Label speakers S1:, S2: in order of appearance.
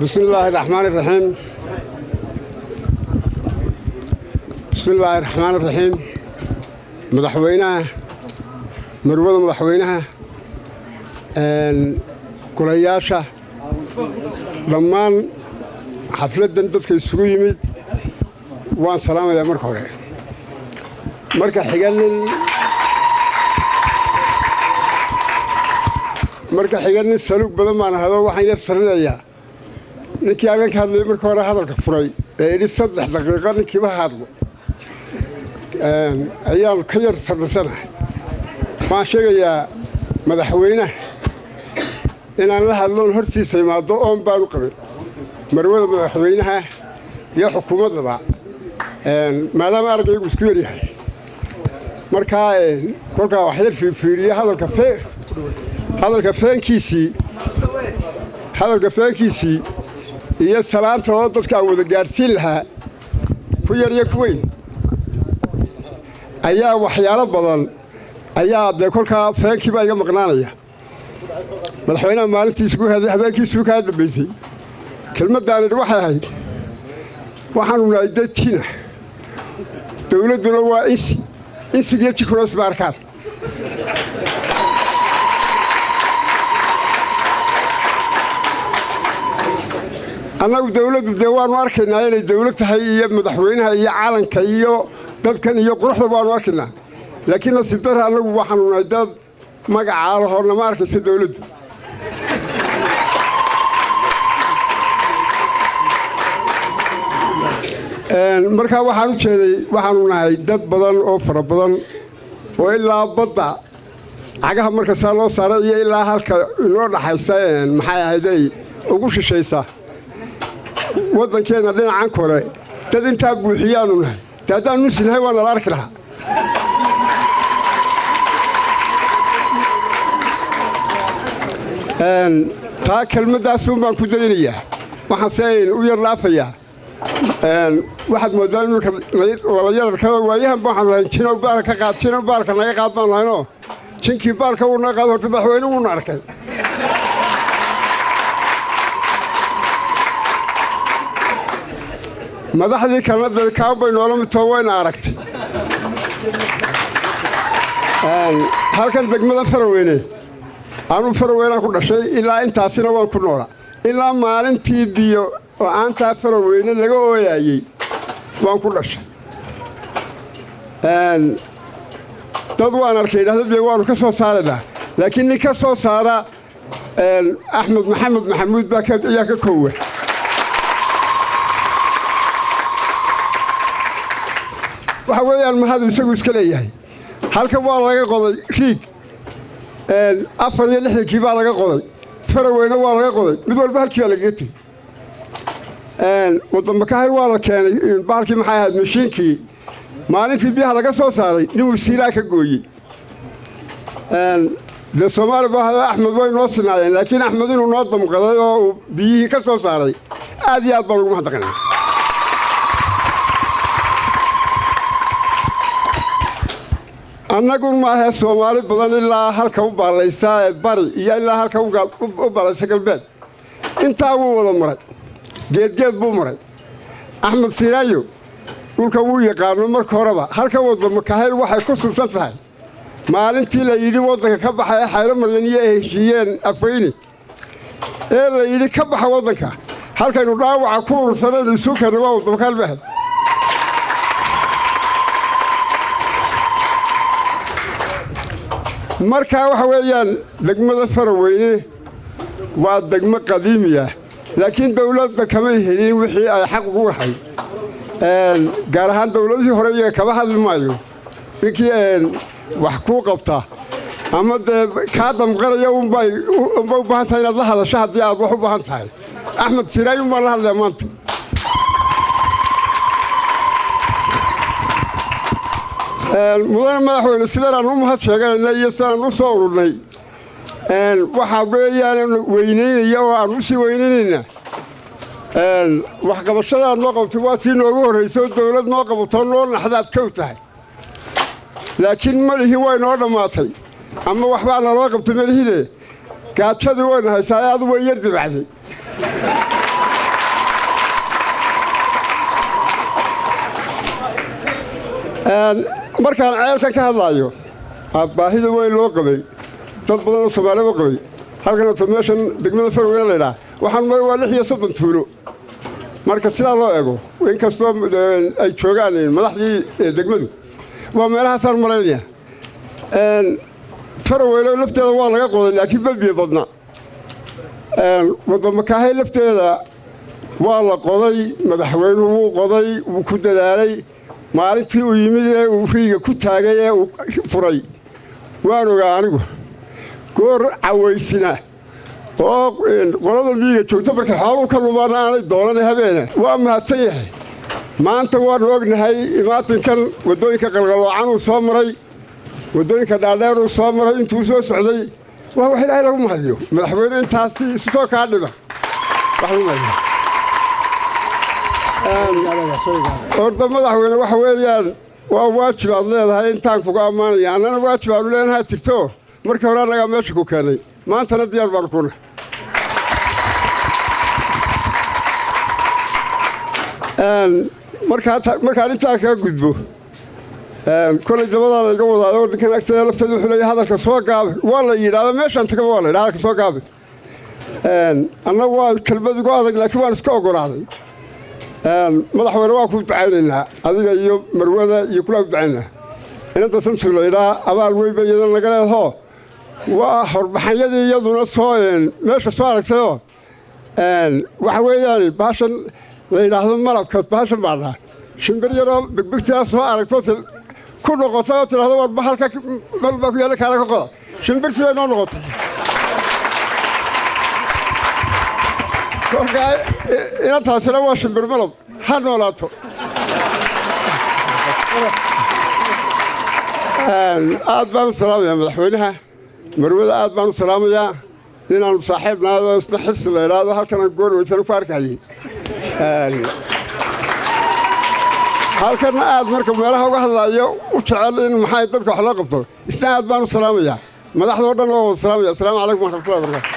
S1: بسم الله الرحمن الرحيم، بسم الله الرحمن الرحيم. Madaxweynaha, marwada madaxweynaha, golayaasha, dhammaan xafladdan dadka isugu yimid waan salaamayaa marka hore. Marka xiga nin saluug badan baan ahado. Waxaan yar sarinayaa ninkii halkan ka hadlayay marka hore, hadalka furay ee idhi 3 daqiiqo ninkiiba hadlo ayaan ka yar sarrisanahay. Waxaan sheegayaa madaxweynaha inaan la hadloon hortiisa imaado oon baanu qabin, marwada madaxweynaha iyo xukuumaddaba, maadaama araggaygu isku yaryahay. Markaa kolkaa wax yar fiirfiiriye hadalka feenkiisii iyo salaanta oo dadka aan wada gaadhsiin lahaa, ku yar iyo ku weyn, ayaa waxyaalo badan ayaa dee kolkaa feenkii baa iga maqnaanaya. Madaxweynaha maalintiisugu habeenkiisuu kaa dambaysay kelmaddaan idhi waxay ahayd: waxaanu nahay dad jina, dawladduna waa insi, insigiyo jinkuna isma arkaan. Annagu dawladdu dee waannu arkaynaa inay dawlad tahay, iyo madaxweynaha iyo calanka iyo dadkan iyo quruxda waannu arkaynaa, laakiin nasiib darra annagu waxaanu nahay dad magacaa lahoo nama arkaysa dawladdu. Markaa waxaan u jeeday waxaanu nahay dad badan oo fara badan oo ilaa badda cagaha marka saa loo saaray iyo ilaa halka inoo dhaxaysa, maxay ahayday, ugu shishaysa waddankeenna dhinacan kore, dad intaa buuxiyaanu nahay. De haddaan nusi nahay waa nala arki lahaa. Taa kelmaddaasuun baan ku daynayaa. Waxaan se u yar dhaafayaa, waxaad mooddaa iminka walayararkada waayahan ba waxaanu lahayn jinow baalka ka qaad, jinow baalka naga qaad baanu lahaynoo jinkii baalka wuu naga qaad. Horta madaxweyne wuuna arkay. Madaxdii kalena dee kaan bay noola midtoo wayna aragtay. Halkan degmada Faraweyne, anuu Faraweynaan ku dhashay, ilaa intaasina waan ku noolaa. Ilaa maalintii biyo oo aantaa Faraweyne laga ooyaayey waan ku dhashay. Dad waan arkay idhahda biyo waanu ka soo saaraynaa, laakiin nin ka soo saara Axmed Maxamed Maxamuud baa ayaa ka koowa. Waxa weeyaan mahadu isagu iska leeyahay. Halkan waa laga qoday riig, 64-kii baa laga qoday Faraweyne, waa laga qoday, mid walba halkii baa lagaga tegey. Waddamakahir waa la keenay bahalkii, maxay ahayd, mashiinkii. Maalintii biyaha laga soo saaray nin wasiiraa ka gooyey. Dee Soomaali ba Axmed way noo sinaayeen, laakiin Axmed inuu noo damqaday oo uu biyihii ka soo saaray aad iyo aad baan ugu mahadnaqanaa. Annagu maahe, Soomaali badan ilaa halka u baallaysa ee bari iyo ilaa halka u baallaysa galbeed intaa wuu wada maray, geedgeed buu maray. Axmed Siiraayo dhulka wuu yaqaano. Marka horeba halka waddamakahayl waxay ku sunsan tahay maalintii la yidhi waddanka ka baxa ee Xaylo Maryan iyo ay heshiiyeen Afweyne ee la yidhi ka baxa waddanka, halkaynu dhaawaca ku urursanaynu isu keenna waa waddamakahayl bay ahayd. Markaa waxa weeyaan degmada Faraweyne waa degmo qadiimiya, laakiin dawladda kamay helin wixii ay xaq ugu lahayd, gaar ahaan dawladihii hore. Iyaga kama hadli maayo. Ninkii wax kuu qabta ama dee kaa damqanaya unbay u baahan tahay inaad la hadasho haddii aad wax u baahan tahay. Axmed Siraay un baan la hadlayaa maanta. Mudane madaxweyne, sidaan aan u mahad sheeganayna iyo sidaan u soo ururnay waxaa weeyaan weynaynaya oo aan u sii weynaynayna waxqabashadaad noo qabtay. Waa tii noogu horraysay oo dawlad noo qabato noo naxdaad kow tahay, laakiin malihii way noo dhammaatay ama waxbaa naloo qabtay malihide. Gaajadii wayna haysaa, adu way yar dibacday. Markaan ceelkan ka hadlaayo, baahida weyn loo qabay, dad badan oo Soomaaliya u qabay halkan oto, meeshan degmada Farweyne laydhaha, waxaan maray waa 36 tuulo. Marka sidaa loo eego, inkastoo ay joogaan madaxdii degmadu, waa meelahaasaan malaynaya. Faraweyne lafteeda waa laga qoday, laakiin ma biyo badna. Waddamakaahay lafteeda waa la qoday, madaxweynuhu wuu qoday, wuu ku dadaalay. Maalintii uu yimid ee uu riiga ku taagay ee uu furay waan ogaa anigu, goor cawaysina oo qolada miyiga joogta markay xooluu ka lumaan aanay doonan habeene. Waa mahadsan yahay. Maanta waannu ognahay imaatinkan waddooyinka qalqaloocan uu soo maray, waddooyinka dhaadheer uu soo maray intuu soo socday. Waa wax Ilaahay lagu mahadiyo. Madaxweyne intaasi isu soo kaa dhiba wax lagu mahadiyo. Horta madaxweyne, waxa weeyaan waa waajib aad leedahay intaan kuga ammaanaya. Annana waajib aanu leenahaa jirto. Markii hore annagaa meesha ku keenay, maantana diyaar baanu kuna. Markaan intaa kaga gudbo, kolay dabadaa layga wadaayo ninkan agteeda lafteeda wuxuu leeyahay hadalka soo gaabi. Waa la yidhahda meeshaan tagaba, waa la yidhaha hadalka soo gaabi. Annagu waa kelmad igu adag, laakiin waan iska oggolaaday. Madaxweyne, waa ku ducaynaynaa adiga iyo marwada iyo kulaa ku ducaynaynaa. Inanta Samsung la yidhaha abaal weyn bay iyadana naga leedahoo, waa horbaxanyadii iyaduna soo meesha soo aragtayoo. Waxa weeyaan baashan la yidhaahdo malabka, baashan baa dhaha shimbir yaroo bigbigtaa soo aragto ku noqotay oo tidhahdo war halka malab baa ku yaalla, kaala ka qoda. Shimbirtii bay noo noqotay. Kolkaa inantaasina waa shimbir malab, ha noolaato. Aad baan u salaamayaa madaxweynaha, marwada aad baan u salaamayaa. Ninaanu saaxiib naado isna Xirsi la idhaahdo halkanaan goor weytana ku arkayay halkana, aad marka meelaha uga hadlaayo u jecel in maxay dadka wax loo qabto, isna aad baan u salaamayaa. Madaxdoo dhan waa wada salaamaya. Asalaamu calaykum waraxmatullahi wabarakatu.